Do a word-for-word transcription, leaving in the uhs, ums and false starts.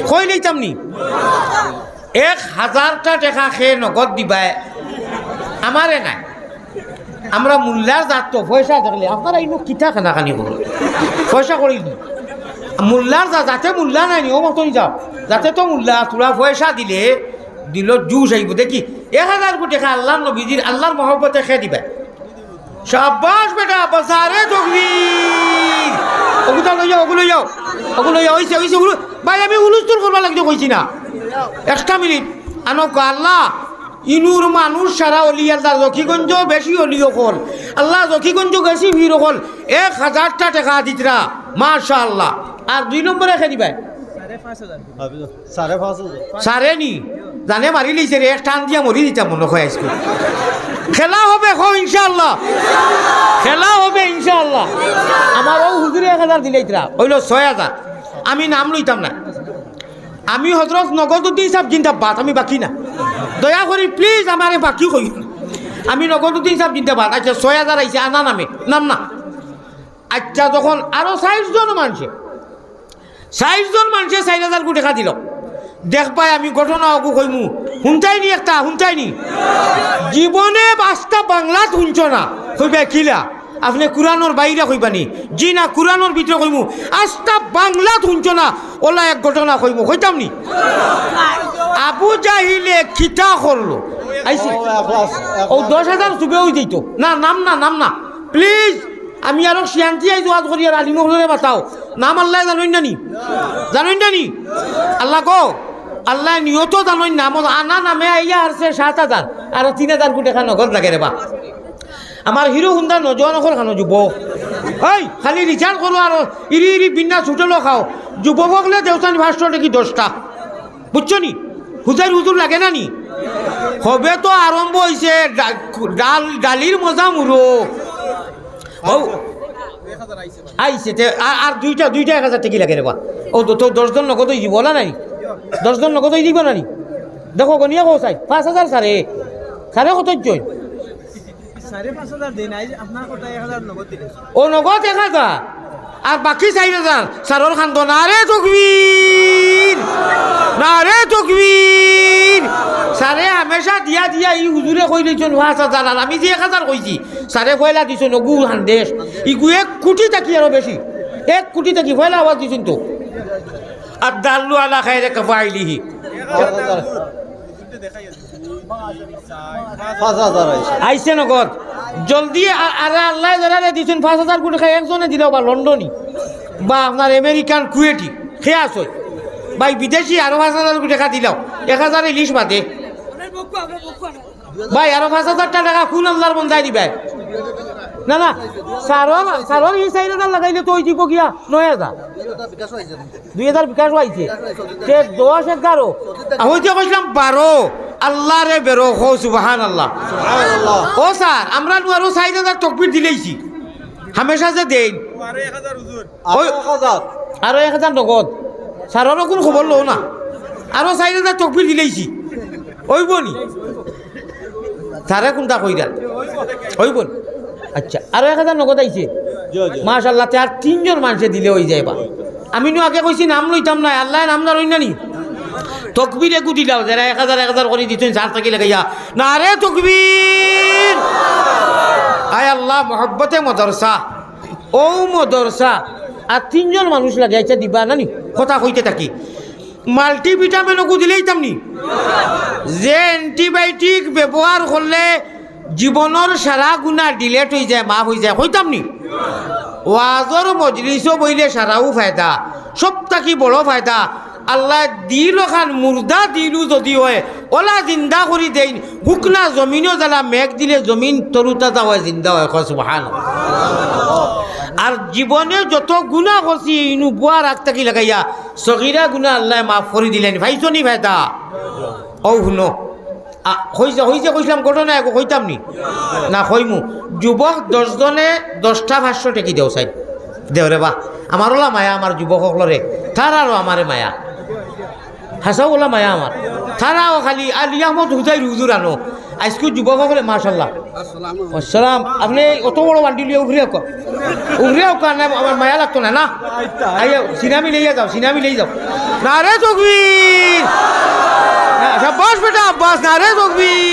কইলাইতাম নি? এক হাজারটা টেকা কে নগদ দিবায়, আমারে নায়। আমরা মোল্লার জাত তো, পয়সা দেখলে আপনারা ইনো কিতা কানাকানি করো, পয়সা করি দি। মোল্লার জাত, যাতে মোল্লা নাই নি, ও মতন যাও, যাতে তো মোল্লা, তোরা পয়সা দিলে দিল জুশ আইব। দেখি, এক হাজার কোটি টেকা আল্লাহর নবীজির, আল্লাহর মহব্বতে কে দিবায়। শাবাশ বেটা, বাজারে তকবীর। ওগুলো লইয়া, ওগুলো লইয়া, ওগুলো লইয়া, ওইছে, ওইছে, ওগুলো। ভাই, আমি হুলুস্তুল করবার লাগি কইছি না। একটা মিনিট, আনো ক-, আল্লাহ, ইনুর মানুষ সারা অলি আল্লাহ, জকিগঞ্জ বেশি অলি অকল। আল্লাহ, জকিগঞ্জ বেশি ভিড় অকল। এক হাজারটা টেকা দিতরা, মাশাআল্লাহ। আর দুই নম্বরে কে দিবায়? সাড়ে পাঁচ হাজার। সাড়ে নি? জানে মারি লইছে রে, এক টান দিয়া মরি দিতাম মনে হয় আজকে। খেলা হবে, কও ইনশাআল্লাহ। খেলা হবে ইনশাআল্লাহ। আমার ও হুজুরে এক হাজার দিলাইতরা, অইলো ছয় হাজার। আমি নাম লইতাম না। আমি হজরত নগদউদ্দিন সাহেব জিন্দাবাদ, আমি বাকি না। দয়া করি please আমারে বাকি কইও না। আমি নগদউদ্দিন সাহেব জিন্দাবাদ। আচ্ছা, ছয় হাজার আইছে, আনা নামে, নাম না। আচ্ছা, যখন আরো চাইরজন মানষে, চাইরজন মানষে চাইর হাজার কোটি টেকা দিল, দেখবায় আমি ঘটনা অগু কইমু, হুনতায় নি একটা, হুনতায় নি? জীবনে আস্তা বাংলাত হুনছো না, কইবায় কিলা? আপনে কুরআনর বাইরে কইবা নি? জি না, কুরআনর ভিতরে কইমু, আস্তা বাংলাত হুনছো না, ওলা এক ঘটনা কইমু, কইতাম নি? আবু জাহিলে কিতা করলো? আইছে। ও, এখলাস, এখলাস। ও দশ হাজার চুপে অই যাইতো। না, নাম না, নাম না। Please, আমি আরো শিয়ান্তি আইজ ওয়াজ করি আর আলিম অকলরে বাতাও। নাম আল্লায় জানইন না নি? জানইন না নি? আল্লাহ গো, আল্লায় নিয়ত জানইন না। আমার আনা নামে আইয়া হারছে সাত হাজার, আরো তিন হাজার কোটি টেকা নগদ লাগে রে বা। আমার হিরো হুন্ডা নজওয়ান অকল খানো যুবক। এই, খালি recharge করো আর ইরি ইরি বিন্না ছুটলো খাও। যুবক অকলে দেউছানি পাঁচশো টেকি দশটা। বুঝছো নি? হুজাইর হুজুর লাগে না নি? হবে তো আরম্ভ অইছে, ডা-, ডাল, ডালির মজা মুরো। ও, আইছে তে, আর, আর দুইটা, দুইটা এক হাজার টেকি লাগে রে বা। ও তো, তো দশজন নগদ অই দিব, ওলা নাই? দশজন নগদ অই দিব না নি? দেখো, গনিয়া কও চাই, পাঁচ হাজার সাড়ে, সাড়ে কত অইছে? সাড়ে পাঁচ হাজার দিন, আইজ আপনার কথা এক হাজার নগদ দিলে। ও নগদ এক হাজার, আর বাকি চাইর হাজার, সারর খান্দো, নারে তকবীর, নারে তকবীর। সারে হামেশা দিয়া দিয়া ই হুজুরে কই লইছইন পাঁচ হাজার, আর আমি যে এক হাজার কইছি, সারে পয়লা দিছইন অগু হান্দেশ, ইগু এক কোটি থাকি আরো বেশি, এক কোটি থাকি পয়লা আওয়াজ দিছইন তো। আর দাল্লু আলা খায়রে কাফাইলিহি। পাঁচ হাজার আইছে। আইছে নগদ। জলদি আ-, আরে আল্লায় যারারে দিছইন পাঁচ হাজার কোটি খাই একজনে দিলাও বা লন্ডনি বা আপনার আমেরিকান কুয়েটি খে আছইন। ভাই বিদেশি আরো পাঁচ হাজার কোটি টেকা দিলাও। এক হাজার ইলিশ বাদে। ভাই আরো পাঁচ হাজার টেকা কোন আল্লাহর বন্দায় দিবায়? না, না, সারর, সারর ই চাইর হাজার লাগাইলে তো অই দিব গিয়া নয় হাজার। দুই হাজার বিকাশ অইছে। তে দশ, এগারো। আ, অইতে কইছিলাম বারো। আল্লাহরে বেরো, কও সুবহানাল্লাহ। সুবহানাল্লাহ। ও স্যার, আমরা নু আরো চাইর হাজার তকবির দিলাইছি। হামেশা যে দেইন। আরো এক হাজার। আরো এক হাজার নগদ। স্যাররও কুনু খবর লও না। আরো চাইর হাজার তকবির দিলাইছি। অইবো নি? তারে কুনটা কইরা? অইবো নি? আচ্ছা, আরো এক হাজার নগদ আইছে। জি, জি। মাশাআল্লাহ, তে আর তিনজন মানষে দিলে অই যায় বা। আমি নু আগে কইছি নাম লইতাম না, আল্লায় নাম না লইন না নি? তকবির এগু দিলাও, যারা এক হাজার এক হাজার করি দিছইন, সার থাকি লাগাইয়া। নারে তকবির! আয় আল্লাহ, মহব্বতে মদরসা। ও মদরসা। আর তিনজন মানুষ লাগে, আচ্ছা দিবা না নি? কথা কইতে থাকি। মাল্টিভিটামিন ওগু দিলাইতাম নি? যে অ্যান্টিবায়োটিক ব্যবহার করলে জীবনর সারা গুনা ডিলেট অই যায়, মাফ অই যায়, কইতাম নি? ওয়াজর মজলিসও বইলে সারাও ফায়দা, সব থাকি বড় ফায়দা। আল্লায় দিল খান মুর্দা দিলও যদি অয়, ওলা জিন্দা করি দেইন, হুকনা জমিনও জ্বালা মেঘ দিলে জমিন তরুতাজা অয়, জিন্দা অয়, কও সুবহান। আর জীবনে যত গুনা করছি, ইনু বুয়ার আগ থাকি লাগাইয়া, সগিরা গুনা আল্লায় মাফ করি দিলাইন, পাইছো নি ফায়দা? অউ হুনো। আ, কইছে, কইছে, কইছিলাম ঘটনা এগু কইতাম নি? না কইমু। যুবক দশ জনে দশটা পাঁচশো টেকি দেও চাই। দেও রে বা। আমার ওলা মায়া, আমার যুবক অকলরে। তারারও আমারে মায়া। হাছাউ ওলা মায়া আমার। তারাও খালি আলী আহমদ হুজাইর হুজুর আনো। আইজকুর যুবক অকলে, মাশাআল্লাহ। আসসালাম। আপনে অত বড় বান্ডিল লইয়া উফরে আউক্কা। উফরে আউক্কা, না, আমার মায়া লাগতো না, না। আইয়া, সিনা মিলাইয়া যাও, সিনা মিলাইয়া যাও। নারে তকবীর। না, শাবাশ বেটা আব্বাস, নারে তকবীর।